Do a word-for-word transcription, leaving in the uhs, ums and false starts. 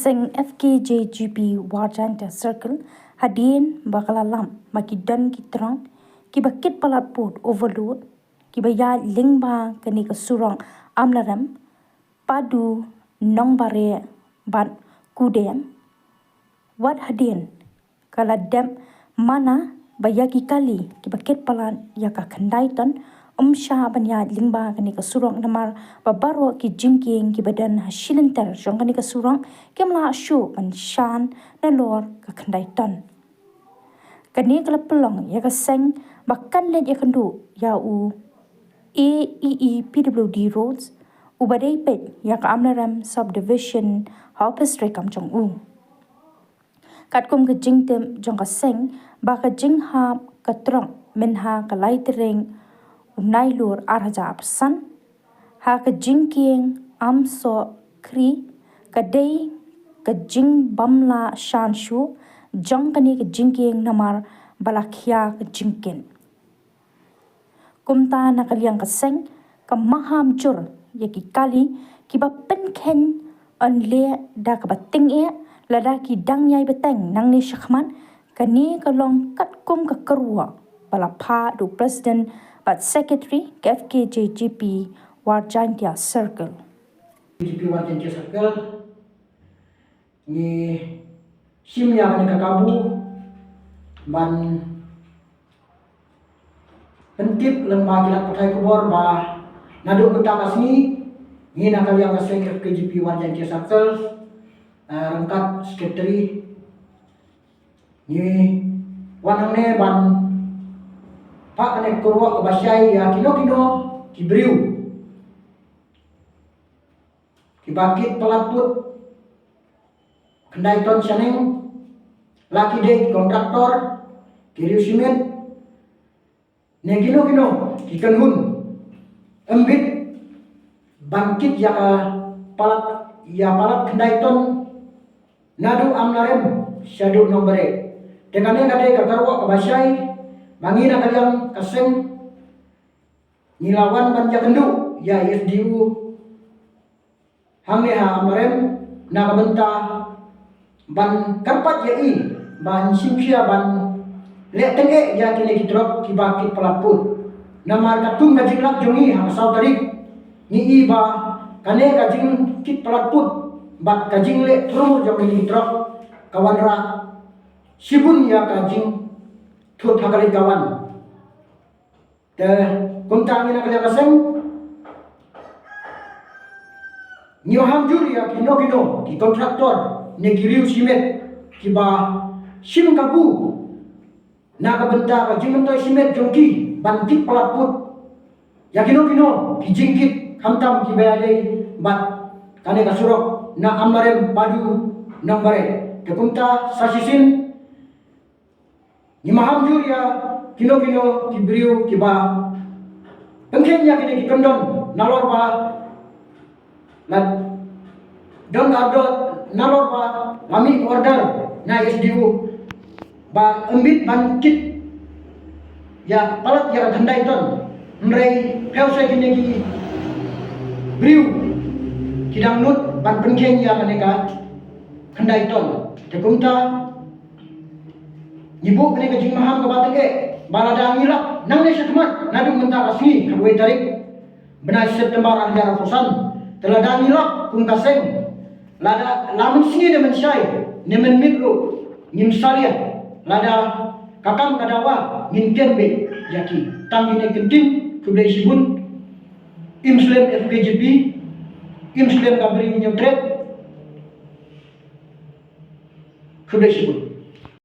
Seng F K J G P War Jaintia Circle hadien ba ka la lam ba ki don ki truck kiba kit palat pud, overload, kiba ïaid lyngba kane ka surok Amlarem, Padu, Nongbare bad Kudem. Wat hadien ka la dep mana ba ïa ki kali kiba kit palat ïa ka khyndai ton ym shah ban ïaid lyngba kane ka surok namar ba baroh ki jingkieng kiba don ha shilynter jong kane ka surok kim lah shuh ban shan nalor ka khyndai ton. Kane ka la pynlong ïa ka seng ba kan leit ïakynduh ïa u A E E P W D Roads uba dei peit ïa ka Amlarem Subdivision ha ophis treikam jong u. Katkum ka jingtip jong ka seng ba ka jinghap ka truck mynha ka lai tarik u Nailur ar hajar arphew san ha ka jingkieng Amsoh Khri ka dei ka jingbym lah shan shuh jong kane ka jingkieng namar ba la khia ka jingkit. Kumta na ka liang ka seng ka maham jur ïa ki kali kiba pynkheiñ yn leh da kaba tyngeh lada ki dang ïai bteng nangne shakhmat. Kane ka long katkum ka kyrwoh ba la phah da u President bad Secretary ka F K J G P War Jaintia Circle. G P War Jaintia Circle, ngi shim ïa kane ka kabu ban pyntip lyngba ki lad pathai khubor ba naduh mynta ka sngi ngi na ka liang ka seng F K J G P War Jaintia Circle, eh, ryngkat Secretary, ngi wan hangne ban phah kane ka kyrwoh kaba shai ïa kino kino ki briew kiba kit palat pud khyndai ton shaneng, la ki dei ki kontraktor, ki riewshimet ne kino kino ki kynhun ym bit ban kit ïa ka palat, ïa palat khyndai ton naduh Amlarem shaduh Nongbare. Te kane ka dei ka kyrwoh kaba shai ba ngi na ka liang ka seng ngi la wan ban ïakynduh ïa i S D O hangne ha Amlarem na ka bynta ban kyrpad ïa i ban shim khia ban leh tyngeh ïa kine ki truck kiba kit palat pud. Namar katkum ka jinglap jong ngi ha ka saw tarik ngi i ba kane ka jingkit palat pud bad ka jingleh thurmur jong kine ki truck ka wanrah shibun ïa ka jingthut ha ka leit ka wan. Te kumta ngi na ka liang ka seng ngi maham jur ïa kino kino ki kontraktor ne ki riewshimet kiba shim kabu na ka bynta ka jingmyntoi shimet jong ki ban kit palat pud ïa kino kino ki jingkit khamtam kiba ïadei bad kane ka surok na Amlarem Padu Nongbare. Te kumta sa shisien ngi maham jur ïa kino kino ki briew kiba pynkheiñ ïa kine ki kyndon nalor ba la don ka dor nalor ba la mih order na S D O ba ym bit ban kit ïa palat ïa ka khyndai ton. Hynrei phew sha kine ki briew ki dang nud ban pynkheiñ ïa kane ka khyndai ton. Te kumta ngi buh kane ka jingmaham kaba tyngeh ba lada ngi lap nangne shakhmat naduh mynta ka sngi kaba wei tarik bnai September ar hajar arphew san. Te lada ngi lap kum ka seng, lada la mynsngi ne mynshai ne mynmiet ruh ngim salia, lada ka kam ka dawa ngin kem beit ïa ki. Tang kine ki ktien, khublei shibun. Im slem F K J P, im slem ka Bri Hynñiewtrep. Khublei shibun.